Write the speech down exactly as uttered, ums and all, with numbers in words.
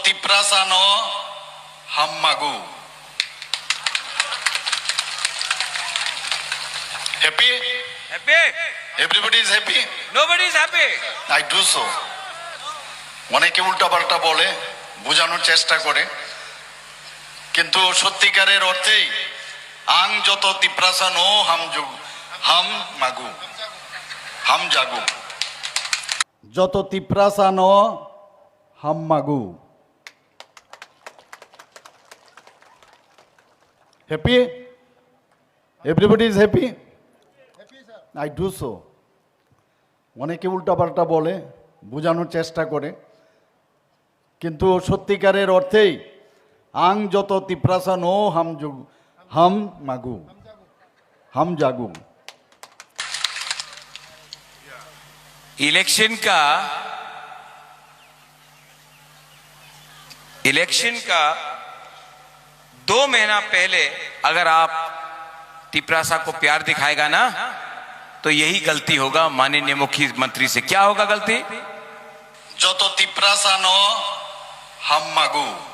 Tiprasa no hammagu. Happy? Happy? Everybody is happy? Nobody is happy. I do so. অনেকে উল্টাপাল্টা বলে, বোঝানোর চেষ্টা করে, কিন্তু সত্যিকারের অর্থেই ang joto Tiprasa no hamju-, hammagu, hamjagu. Joto Tiprasa no hammagu. Happy? Everybody is happy? I do so. অনেকে উল্টাপাল্টা বলে, বোঝানোর চেষ্টা করে, কিন্তু সত্যিকারের অর্থেই ang joto Tiprasa no hamju-, hammagu, hamjagu. Election का, इलेक्शन का दो महीना पहले अगर आप तिपरासा को प्यार दिखाएगा ना, तो यही गलती होगा माननीय मुख्यमंत्री से। क्या होगा गलती? Joto Tiprasa no hammagu.